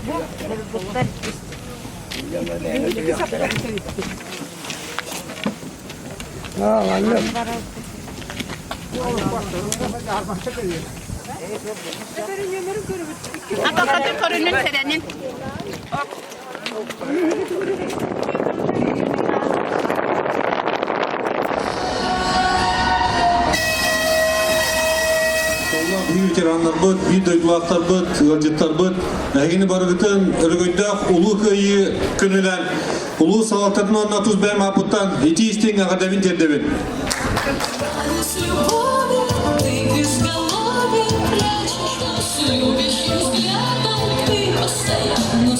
Бу былыргыттан Атахатын көрүнүн сэрэнин. Биир ветераннарбыт, биир дойдулаахтарбыт, ыалдьыттарбыт эһигини барыгытын өрөгөйдөөх Улуу Кыайыы күнүнэн улуус салалтатын уонна тус бэйэм ааппыттан итии истиҥ эҕэрдэбин тиэрдэбин. Любящим взглядом ты постоянно.